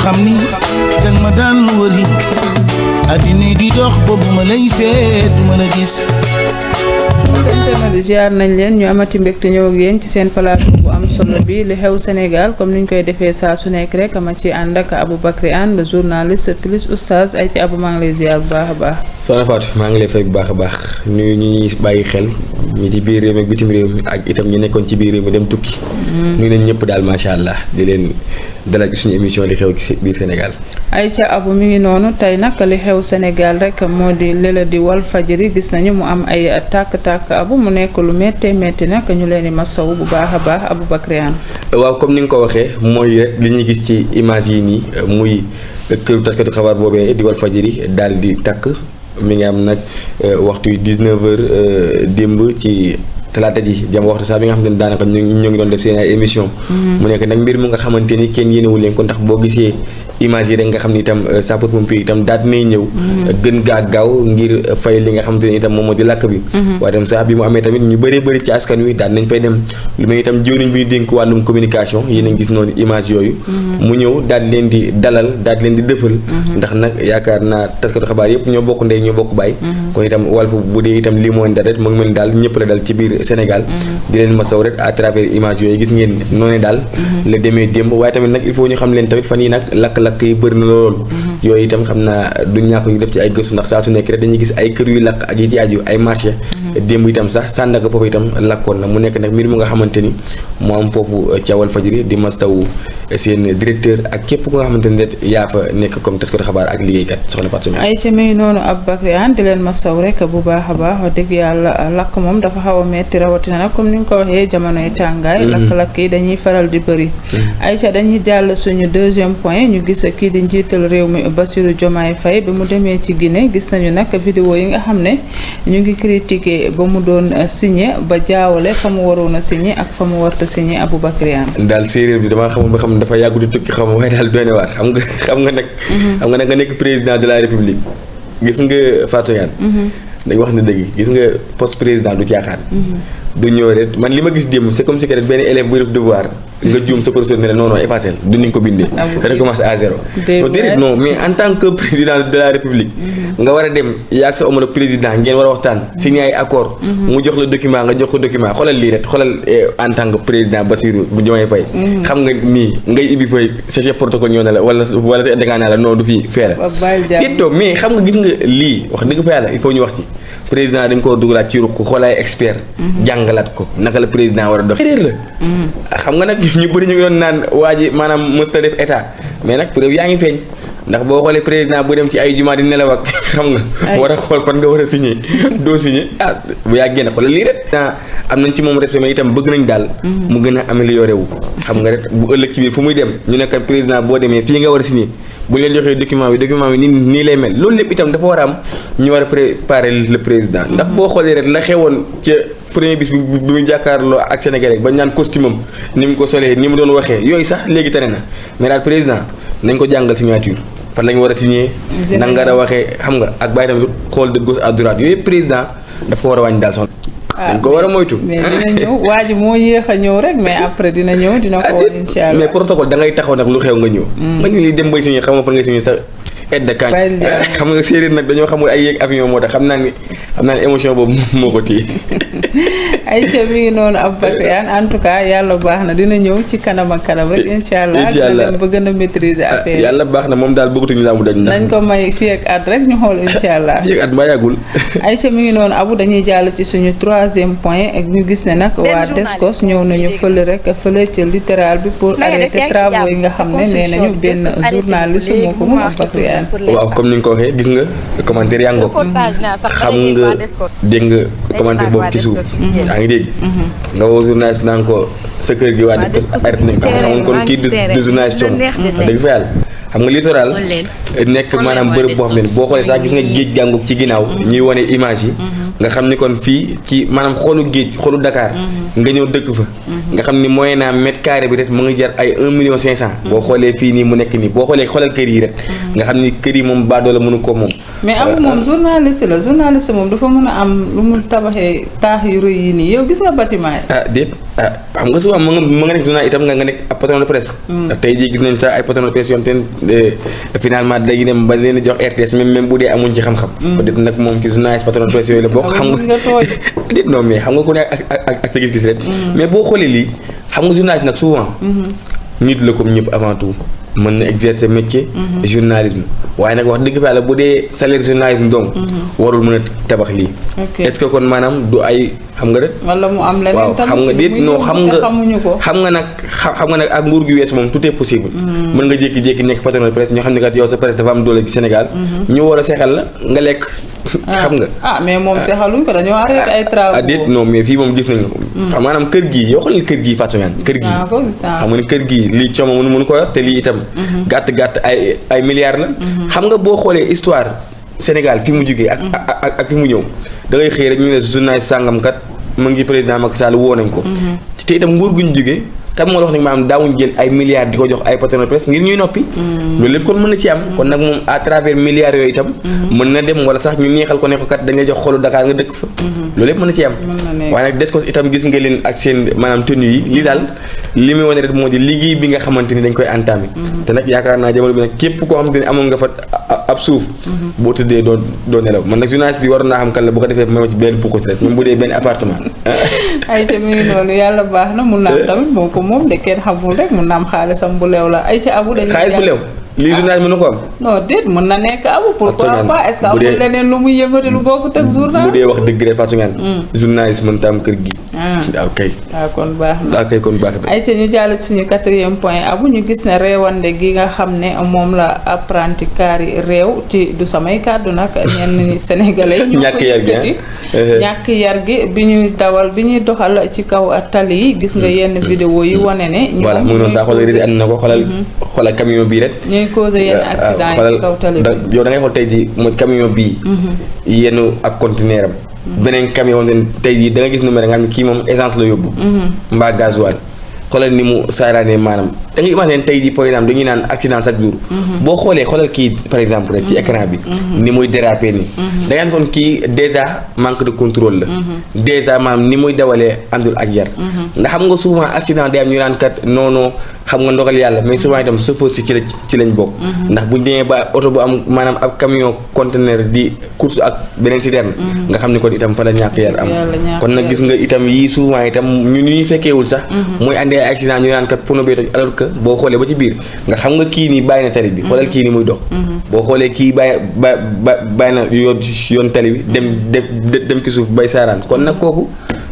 xam ni danga ma daan wëri àddina di dox boobu ma lay seet du ma la gis. internet ziar nañ leen ñu amati mbégte ñëw ak yéen ci seen plateau bu am solo bi li xew Sénégal comme niñ koy defee saa su nekk rek ama ci ànd ak Aboubacry Anne le journaliste plus oustaz ay ci Abou maa ngi lay ziar bu baax a baax. Soxna Fatou maa ngi lay fay bu baax a baax nuyu ñi bàyyi xel ñi ci biir réew mi ak bitim réew mi ak itam ñi nekkoon ci biir réew mi dem tukki. nuyu nañ ñëpp daal macha allah di leen dalal ci suñu émission li xew ci biir Sénégal. ay ca Abou mi ngi noonu tey nag li xew Sénégal rek moo di lëla di Walfadjri gis nañu mu am ay tàkk-tàkk Abou mu nekk lu méttee métti nag ñu leen di masawu bu baax a baax Aboubacry Anne. waaw comme ni nga ko waxee mooy rek li ñuy gis ci image yi nii muy këru taskatu xabaar boobee di Walfadjri daal di takk mi ngi am nag waxtu 19h démb ci. talaata ji jam waxtu sax bi nga xamante ne daanaka ñoo ngi doon def seen ay émission mu nekk nag mbir mu nga xamante ni kenn yéenewul leen ko ndax boo gisee image yi rek nga xam ni itam sapeur pompier itam daal dinay ñëw gën gaa gaaw ngir fay li nga xamante ni itam moom moo di làkk bi waaye itam sax bi mu amee tamit ñu bëree bëri ci askan wi daal nañ fay dem lu mel itam jëwriñ bi ñu dénk wàllum communication yéen a ngi gis noonu image yooyu mu ñëw daal di leen di dalal daal di leen di dëfal ndax nag yaakaar naa taskatu xabaar yëpp ñoo bokk ndey ñoo bokk baay kon itam Walf bu dee itam lii moo dal rek mu ngi mel ni daal ñëpp la dal ci biir Sénégal di leen masaw rek à travers image yooyu gis ngeen noonu daal la demee démb waaye tamit nag il faut ñu xam leen tamit fan yi nag lakk-lakk yi bëri na lool yooyu itam xam naa du ñàkk ñu def ci ay gëstu ndax saa su nekk rek dañuy gis ay kër yu lakk ak yi ci aju ay marché démb itam sax Sandaga foofu itam lakkoon na mu nekk nag mbir mu nga xamante ni moo am foofu ca Walfadjri di mastawu seen directeur ak képp ku nga xamante ni yaa fa nekk comme taskatu xabaar ak liggéeykat soxna Fatou Seye. ay ca mi noonu Aboubacry Anne di leen mastaw rek bu baax a baax wax dëgg yàlla lakk moom dafa xaw a metti rawatina nag comme ni nga ko waxee jamonoy tàngaay lakk-lakk yi dañuy faral di bëri Aïcha dañuy jàll suñu deuxième point ñu gis kii di njiital réew mi Bassirou Diomaye Faye ba mu demee ci Guinée gis nañu nag vidéo yi nga xam ne ñu ngi critiqué ba mu doon signé ba jaawale fa mu waroon a signé ak fa mu warta signé Aboubacry Anne daal séeréer bi damaa xamul ba xam dafa yàggu di tukki xam waaye daal doy na waar xam nga nag nga nekk président de la république gis nga Fatou Yane dañ wax ne dëgg gis nga poste président du caaxaan du ñëw rek man li ma gis démb c'est comme si que benn élève buy def devoir nga juum sa professeur ne la non effacé du ni nga ko bindee da commencé à zéro non mais en tant que président de la république nga war a dem yaa ak sa homologue président ngeen war a waxtaan signé ay accord mu jox la document nga jox ko document xoolal lii rek xoolal en tant que président Bassirou Diomaye Faye xam nga nii ngay ibbi fay sa chef protocole ñëw na la wala sa dénkaan naa la non du fii fee la déttoo mais xam nga gis nga lii wax dëgg fa yàlla il faut ñu wax ci président dañ koo dugalaat ci ruq xoolaay expert jàngalaat ko naka la président war a dox réer la xam nga nag ñu bëri ñu ngi doon naan waa ji maanaam mësta def état mais nag preuve yaa ngi feeñ ndax boo xoolee président bu dem ci ay jumaa di nelaw ak xam nga war a xool fan nga war a signé doo signé bu yàggee na xoolal lii rek am nañ ci moom respect mais itam bëgg nañ daal mu gën a amélioré wu xam nga rek bu ëllëg ci biir fu muy dem ñu nekk président boo demee fii nga war a signé bu leen joxee document bi nii lay mel loolu lépp itam dafa war a am ñu war a préparer le président ndax boo xoolee rek la xewoon ca premier bis bi mu jàkkaarloo ak Sénégal rek ba ñaan costume am ni mu ko solee ni mu doon waxee yooyu sax léegi tane na mais daal président nañ ko jàngal signature fan lañu war a signé nan nga a waxee xam nga ak bàyyi tamit xool de gauche à droite yooyu président dafa ko war a wàññi daal soxna dañ ko war a moytu mais dina ñëw waa ji moo yéex a ñëw rek mais après dina ñëw dina ko war incha allah mais protocole da ngay taxaw nag lu xew nga ñëw nga ñu li dem bay signé xam nga fan nga signé sax aide de camp xam nga séeréer nag dañoo xamul ay yéeg avion moo tax xam naa ni émotion boobu moo ko téye ay ca mi ngi noonu Aboubacry Anne en tout cas yàlla baax na dina ñëw ci kanam ak kanam rek incha allah ba gën a maîtriser affaire yàlla baax na moom daal bëggatuñu laa mu dañ nañ ko may fii ak at rek ñu xool incha allah fii ak at mbaa yàggul ay ca mi ngi noonu Abou dañuy jàll ci suñu troisième point ak ñu gis ne nag waa Descos ñëw nañu fële ci littoral bi pour arrêter travaux yi nga xam ne nee nañu benn journaliste moo ko moom Aboubacry Anne waaw comme ni nga ko waxee gis nga commentaire yaa ngoog xam nga dégg nga commentaire boobu ci suuf yaa ngi dégg nga woo journaliste naan ko sa kër gi waa Descos arrêté nañ ko xam nga kon kii du journaliste com dëgg fa yàlla xam nga littoral nekk maanaam bërëb boo xam ne boo xoolee sax gis nga géej gàngoog ci ginnaaw ñuy wane image yi nga xam ni kon fii ci maanaam xoolu géej xoolu Dakar nga ñëw dëkk fa nga xam ni moyen naa mètre carré bi rek mu ngi jar ay 1,5 million boo xoolee fii nii mu nekk nii boo xoolee xoolal kër yi rek nga xam ni kër yi moom baadoo la mënu ko moom mais Abou moom journaliste moom dafa mën a am lu mu tabaxee taax yu rëy yi nii yow gis nga bâtiment yi déet xam nga souvent ma nga nekk journal itam nga nekk ab patron de presse ndax tey jii gis nañ sax ay patron de presse yoon te finalement dañuy dem ba leen jox RTS même bu dee amuñ ci xam-xam peut-être nag moom ci journaliste patron de presse yooyu la bokk xam nga déet non mais xam nga ku ne ak sa gis-gis rek mais boo xoolee lii xam nga journaliste nag souvent nit la comme ñëpp avant tout mën na exercer métier journalisme waaye nag wax dëgg fa yàlla bu dee salaire journalisme donc warul mën a tabax lii est-ce que kon maanaam du ay xam nga rek wala mu am leneen waaw xam nga déet non xam nga nag ak nguur gi wees moom tout est possible mën nga jékki-jékki nekk patron de presse ñoo xam ne kat yow sa presse dafa am doole ci Sénégal ñu war a seexal la nga lekk xam nga mais moom seexaluñ ko dañoo arrêté ay travaux déet non mais fii moom gis nañ ko xam maanaam kër gii yoo xoolal kër gii Fatou Niane kër gii xam nga ne kër gii lii coomo mënu ko yor te lii itam gàtt ay milliards la xam nga boo xoolee histoire Sénégal fi mu jugee ak fi mu ñëw da ngay xëy rek ñu ne journaliste sàngam kat mu ngi président Macky Sall woo nañ ko te itam nguur gu ñu jugee kan moo la wax nag maanaam daawuñ jël ay milliards di ko jox ay patron de presse ngir ñuy noppi loolu lépp kon mën na ci am kon nag moom à travers milliards yooyu itam mën na dem wala sax ñu neexal ko ne ko kat dañ lay jox xolu Dakar nga dëkk fa loolu lépp mën na ci am waaye nag des ko itam gis nga leen ak seen maanaam tenue yi lii daal li muy wane rek moo di liggéey bi nga xamante ni dañ koy entamé te nag yaakaar naa jamono bi nag képp koo xamante ni amoon nga fa ab suuf boo tëddee doo nelaw man nag journaliste bi waroon naa xam kan la bu ko defee ma ci benn pukus rek même bu dee benn appartement ay te mi ngi noonu yàlla baax na mun naa tamit moo ko moom de kenn xamul rek mun na am xaalisam bu leew la ay ci Abou dañuy xaalis bu leew lii journal mën na ko am non déet mën na nekk Abou pourquoi pas est-ce que amul leneen lu muy yëngati lu bokkut ak journal bu dee wax dëgg rek Fatou Niane journaliste mën ta am kër gi waaw kay kon baax na waaw kay kon baax na ay te ñu jàll suñu 4e point Abou ñu gis ne réewande gi nga xam ne moom la apprenti car yi réew ci du samay kàddu nag ñenn ñi sénégalais ñoo ko yëkkati ñàkk yar gi bi ñuy doxal ci kaw tali yi gis nga yenn vidéo yi wane ne voilà mu ngi noonu sax xoolal rési ànd na ko xoolal camion bii rek ñuy causé yenn accident yi ci kaw tali bi yow da ngay xool tey jii mooy camion bii yenn ab conteneur am beneen camion tey jii da nga gis numéro nga xam ne kii moom essence la yóbbu mbaa gasoil xoolal ni mu saaraanee maanaam da nga imaginer tey jii par exemple dañuy naan accident chaque jour boo xoolee xoolal kii par exemple rek ci écran bi ni muy déraper nii da nga kon kii déjà manque de contrôle la déjà maanaam ni muy dawalee àndul ak yar ndax xam nga souvent accident day am ñu naan kat non xam nga ndogal yàlla mais souvent itam chauffeur si ci lañ bokk ndax buñ demee ba oto bu am maanaam ab camion conteneur di course ak beneen citerne nga xam ne kon itam fa la ñàkk yar am kon nag gis nga itam yii souvent itam ñu ni ñu fekkeewul sax mooy andi ay accident ñu naan kat pono bee toj alors que boo xoolee ba ci biir nga xam nga kii nii bàyyi na tali bi xoolal kii nii muy dox boo xoolee kii bàyyi na yoon tali bi dem ci suuf bay saaraan kon nag kooku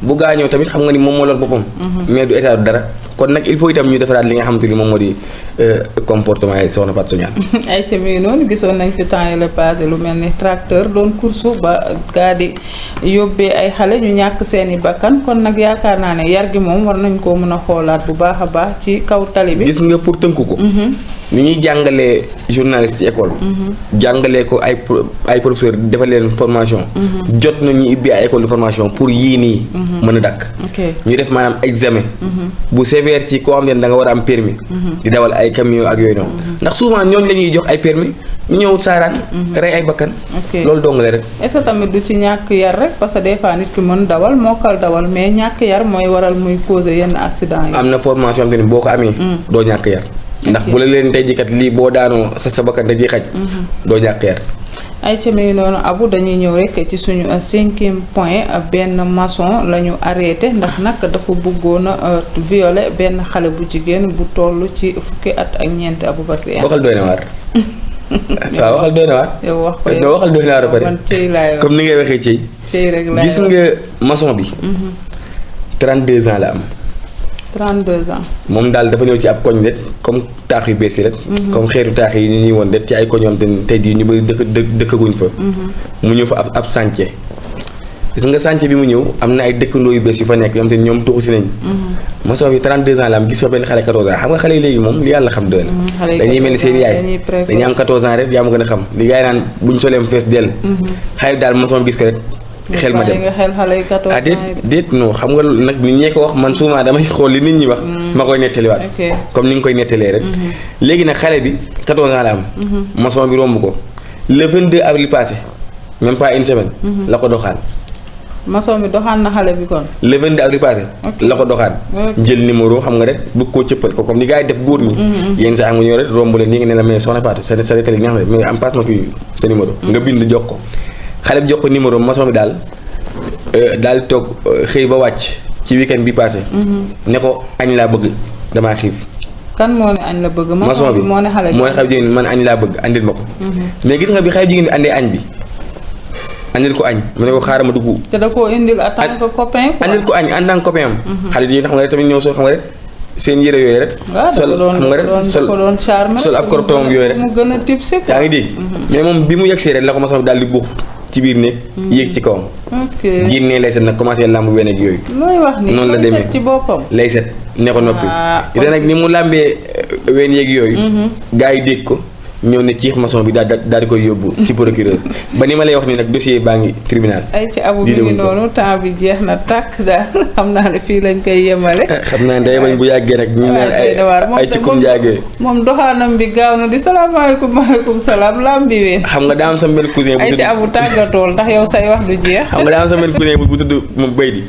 bu gaañoo tamit xam nga ni moom moo lor boppam mais du état du dara kon nag il faut itam ñu defaraat li nga xamante ni moom moo di comportement yi soxna Fatou Niane ay ci mi noonu gisoon nañ fi temps yi la passé lu mel ni tracteur doon course ba gaa di yóbbee ay xale ñu ñàkk seeni bakkan kon nag yaakaar naa ne yar gi moom war nañ koo mën a xoolaat bu baax a baax ci kaw tali bi gis nga pour tënk ko ni ñuy jàngalee journaliste ci école jàngalee ko ay professeur defal leen formation jot na ñu ubbi ay école de formation pour yii nii mën a dakk ñu def maanaam examen bu sévère ci koo xam ne da nga war a am permis di dawal ay camion ak yooyu noonu ndax souvent ñooñu la ñuy jox ay permis ñu ñëw saaraan rey ay bakkan loolu dong la rek est-ce que tamit du ci ñàkk yar rek parce que des fois nit ki mën dawal mokkal dawal mais ñàkk yar mooy waral muy causer yenn accident yi am na formation am te ni boo ko amee doo ñàkk yar ndax bu la leen tey jikat lii boo daanoo sa bakkan da ciy xaj doo ñàkk yar ay ca mi noonu Abou dañuy ñëw rek ci suñu 5e point benn maçon la ñu arrêté ndax nag dafa bëggoon a violer benn xale bu jigéen bu toll ci fukki at ak ñeent Aboubacry waxal doy na waar waaw waxal doy na waar yow wax ko non waxal doy na waar ba pare man cëy laay comme ni ngay waxee cëy rek laay gis nga maçon bi 32 ans la am 32 ans moom daal dafa ñëw ci ab koñ rek comme taax yu bees yi rek comme xeetu taax yi ni ñuy woon rek ci ay koñ yoo xam te tey jii ñu bëri dëkkaguñ fa mu ñëw fa ab chantier gis nga chantier bi mu ñëw am na ay dëkkandoo yu bees yu fa nekk yoo xam te ne ñoom tuxu si nañ. maçon bi 32 ans la am gis fa benn xale 14 ans xam nga xale yi léegi moom li yàlla xam doy na. dañuy mel ni seen yaay dañuy am 14 ans rek yaa ma gën a xam li gars yi naan buñ soleem fees dell. xale bi daal maçon bi gis ko rek. xel ma dem ah déet non xam nga nag nit ñee ko wax man souvent damay xool li nit ñi wax. ma koy nettaliwaat. comme ni nga koy nettalee rek. léegi nag xale bi 14 ans la am. maçon bi romb ko le 22 avril passé même pas une semaine. la ko doxaan. maçon bi doxaan na xale bi kon. le 22 avril passé. la ko doxaan. jël numéro xam nga rek bëgg koo cëppal ko comme ni gars yi def góor ñi. yéen saa nga ñëw rek romb leen nii nga ne la mais soxna Fatou sa nettali neex na mais am passe ma fi sa numéro. nga bind jox ko. xale bi jox ko numéro maçon bi daal toog xëy ba wàcc ci weekend bi passé. ne ko añ laa bëgg damaa xiif. kan moo ne añ la bëgg. maçon bi moo ne xale jigéen man añ laa bëgg andil ma ko. mais gis nga bi xale jigéen bi andee añ bi andil ko añ mu ne ko xaaral ma dugg. te da koo indil en tant que copain. andil ko añ en tant que copain am. xale jigéen xam nga rek tamit ñëw soo xam nga rek seen yére yooyu rek. sol xam nga rek sol ab kortoom yooyu rek. mu gën a tipsé quoi. yaa ngi dégg. mais moom bi mu yegsee rek la ko maçon bi daal di buux ci biir néeg yéeg ci kawam. génnee lay set nag commencé làmb wenn ak yooyu. looy wax ni noonu la demee ci boppam. lay set ne ko noppi. gis nag ni mu làmbee wenn yeeg yooyu. gars yi dégg ko ñëw ne ciix maçon bi daal di koy yóbbu ci procureur ba ni ma lay wax ni nag dossier baa ngi tribunal. ay ci abu mi ngi noonu temps bi jeex na tàkk daal xam naa ne fii lañ koy yemale. xam naa ne day bañ bu yàggee nag ñu naan ay ci kum jaagee. moom doxaanam bi gaaw na di salaamaaleykum maaleykum salaam lam bi ween. xam nga daa am sa benn cousin bu ay ci abu tàggatool ndax yow say wax du jeex. xam nga daa am sa benn cousin bu tudd moom bay di.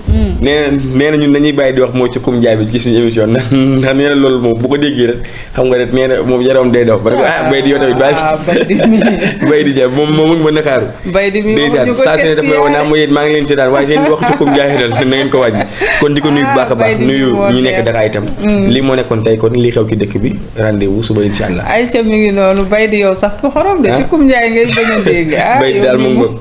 nee na ñun dañuy bàyyi di wax moo ci kum jaay bi ci suñu émission ndax nee na loolu moom bu ko déggee rek xam nga rek nee na moom yaram day daw ba bay di bay di jaay moom mu ngi mën a xaaru. bay di mi ndeysaan saa su ne daf may wax naa ma yéen maa ngi leen seetaan waaye seen wax ci kum jaay dal na ngeen ko wàññi kon di ko nuyu bu baax a baax nuyu ñi nekk Dakar itam lii moo nekkoon tey kon lii xew ci dëkk bi rendez-vous suba insha allah. ayca mi ngi noonu bay di yow sax ko xorom de ci kum jaay ngay bañ a dégg bay di daal mu ngoog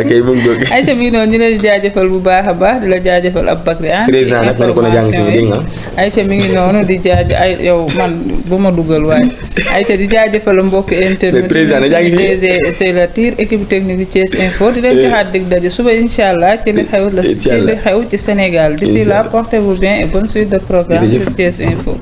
kay mu ngoog ayca mi ngi noonu ñu leen di jaajëfal bu baax a baax di la jaajëfal Aboubacry président nag nga ne ko na jàng si dégg nga ayca mi ngi noonu di ay yow man bu ma dugal waaye ayca di jaajëfal mbokk internet c'est la tire équipe technique bi Thiès Info di leen joxaat dig daje suba incha allah ci li xew ci Sénégal d'ici là portez-vous bien et bonne suite de programme sur Thiès Info.